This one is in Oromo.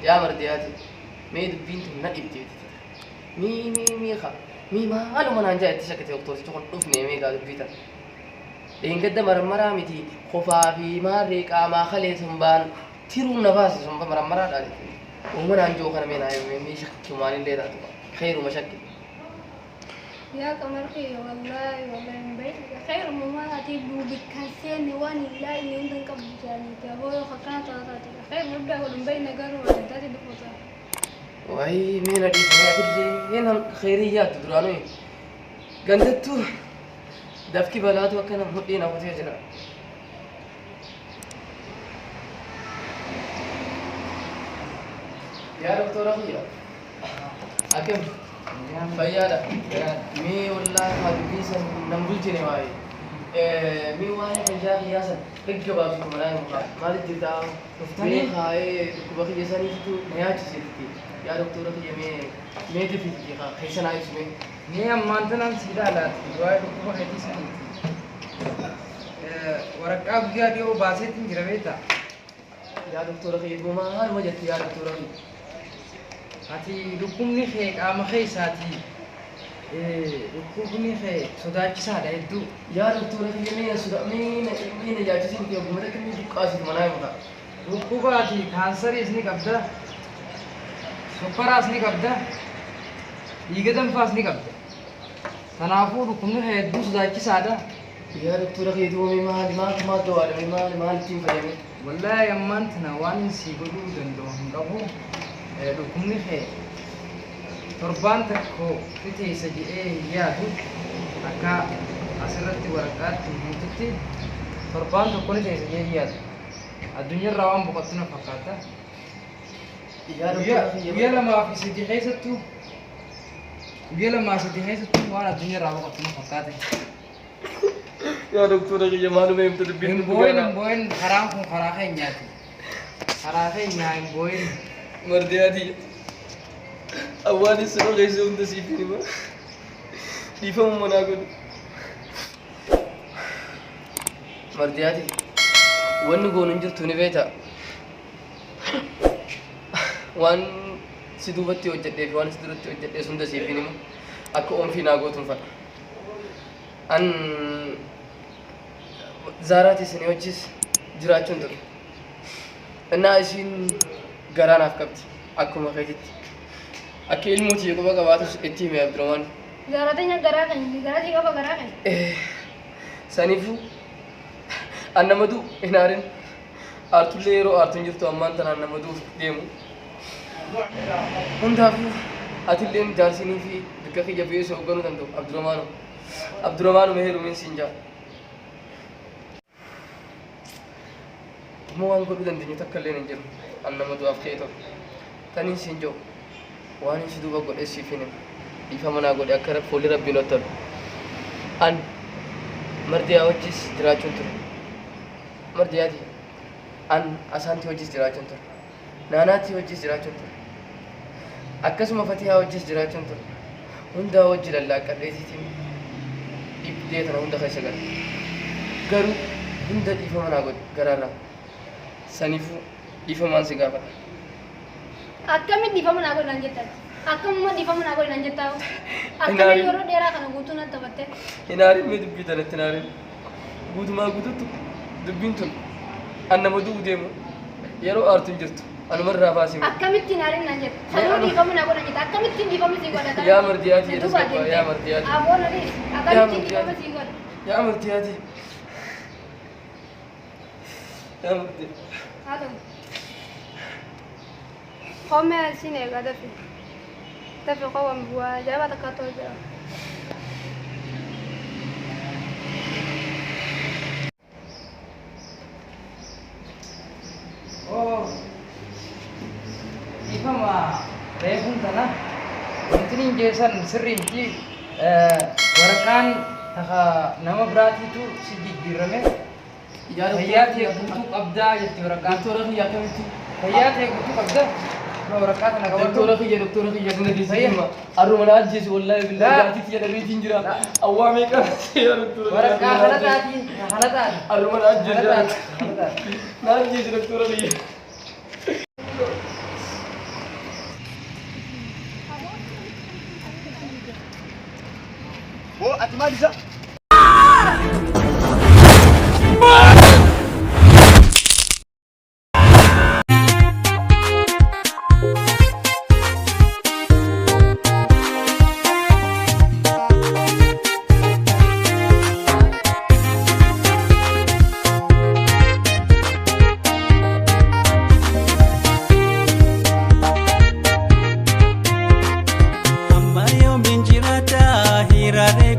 Yaa mardiyaati mee dubbiin tun na dhibdee mii mii mii ka mii maaluma naan jaa itti shakkite doktortichi kun dhufne mee gaa dubbii tan. Dheengadda marammaraa miti kofaa fi maarree qaamaa kalee sombaan tiruun na baase somba marammaraa dha jettee. Uuma naan jiru kana mee naa himi mee shakkiumaanillee taatu kheeruma shakki. Yaa qamar kiyya wallaahi wallaahi hin beekne kheeruma maal ati bikkan seenne waan hin laalle hunda hin qabdu jaaniiti aboo yoo akkana taate kheeruma guddaa godhu hin beekne garuu waan addaati dhufu ta'a. Waayii mee na dhiisi mee atillee nan kheyrii yaaddu duraanuu gandattuu dafki balaatu akkana mudhii na kutee jira. Yaa doktora kiyya akkam fayyaadha. Mee wallaahi haa dubbii san nan bulchine waayee. Mee waa'ee fayyaa kiyyaa san gaggabaabsitu manaa himu kaa maaliif jirtaa? Dhuftanii kaa'ee dhukkuba kiyya saniitu na yaachiseetti. Yaa doktora kiyya mee mee dafiti kaa keessa naa ibsi mee. Mee ammaan tanaan si ilaalaati waa'ee dhukkuba keetii saniiti. Waraqaa guyyaa dhiyoo baaseetiin jira beektaa? Yaa doktora kiyya maaluma jette yaa doktora kiyya. Ati dhukkubni kee qaama keessaati. Dhukkubni kee sodaachisaadha hedduu. Yaa doktora kiyya mee na soda mee na mee na yaachisii miti ogguma takka mee buqqaasitu manaa himu kaa. Dhukkuba ati kaansariis ni qabda, sukkaraas ni qabda, dhiiga danfaas ni qabda. Kanaafuu dhukkubni kee hedduu sodaachisaadha. Yaa doktora kiyya duuba mee maali maaltu maal dawaadha mee maali maal ittiin fayyame. Wallaahi ammaan tana waan sii godhuu danda'u hin qabu. Dhukkubni kee torbaan tokko ni teessa jedhee hin yaadu. Akka asirratti waraqaatti himtutti torbaan tokko ni teessa jedhee hin yaadu. Addunyaarraa waan boqottu na fakkaata. Yaa Guyyaa doktora kiyya guyyaa lamaa fi sadii keessattuu guyyaa lamaa sadii keessattuu waan addunyaarraa boqottu na fakkaata. Yaa doktora kiyya maaluma himta dubbiin Hin boo'in hin boo'in karaan kun karaa keenyaati. Karaa keenyaa hin boo'in. Mardiyaati. Awwaanis sirra keessa hunda siif hin hima. Dhiifama manaa godhu. Mardiyaati. Wanni goonu hin jirtu ni beekta. Waan si duubatti hojjedhee fi waan si duratti hojjedhee hunda siif hin hima. Akka oomfii naa gootuun fadha. An Zaaraati isinii wajjis jiraachuun ture. Innaa isiin garaa naaf qabdi akkuma keetitti. Akka ilmoo tiyya quba qabaatus itti hime Abdurrahmaan. Garaa teenya garaa keenya garaa si qaba garaa keenya. Saniifuu an nama du'u hin aarin. Aartullee yeroo aartu hin jirtu ammaan tanaan nama du'uuf deemu. Hundaafuu atilleen jaarsinii fi bikka kiyya bu'ee si hoogganuu danda'u Abdurrahmaanu. Abdurrahmaanu mee heerumiin siin jaa. Amma waan godhuu dandeenyu takka illee hin jiru. An nama du'aaf ka'e tokko. Taniin siin jiru waan si duuba godhee siif hin himu. Dhiifama naa godhe akka fuulli rabbiin ottalu. An mardiyaa wajjis jiraachuun ture. Mardiyaati an asaantii wajjis jiraachuun ture. Naanaatii wajjis jiraachuun ture. Akkasuma Fatihaa wajjis jiraachuun ture. Hundaa wajji lallaaqqadheetiitiin dhibdee tana hunda keessa gale. Garuu hunda dhiifama naa godhe garaarraa. Saniifuu dhiifamaan si gaafadha. Akkamitti dhiifama naa godhi naan jetta ati? Akkamuma dhiifama naa godhi naan jettaa? Akkamitti yeroo dheeraa kana guutuu natti taphatte? Hin aarin mee dubbii tanatti hin aarin. Guutumaa guututti dubbiin tun an nama du'u deemu yeroo aartu hin jirtu. Anumarraa baasii. Akkamitti hin aarin naan jetta? Sanuu dhiifama naa godhi naan jetta. Akkamitti dhiifama sii godha? Yaa mardiyaati Na jedhas duubaa gabbaa deemtee. yaa mardiyaati. Aboo na dhiisi. Akkamitti dhiifama mardiyaati. sii godha? Yaa mardiyaati. Yaa mardiyaati. Haa ta'u. Koomee asiin eegaa dafi. Dafi koowwan bu'aa ajaa'ibaa takkaatu jira. Oh. Dhiifama reefuun tana wanti niin geessan sirrii miti. Waraqaan taka nama biraatiitu si jijjiirame. Fayyaa ta'e guutuu qabdaa jetti waraqaan. Doktora kiyya akkamitti? Fayyaa ta'e guutuu qabda. Waraqaa tana qabadhu. Doktora kiyya, doktora kiyya kana Fayyaa. geessisuma. Arruma na ajjeesu wallaahi billahi Laa. jaartii tiyya dhabeetiin jira. Laa. Awwaa meeqa yaa doktora. Waraqaa kana taati. Kana taati. Arruma na ajjeesu. Kana taati. Kana taati. Na ajjeesu doktora kiyya. Boo ati maal isa? Amma yoomiin jiraata hiraaree.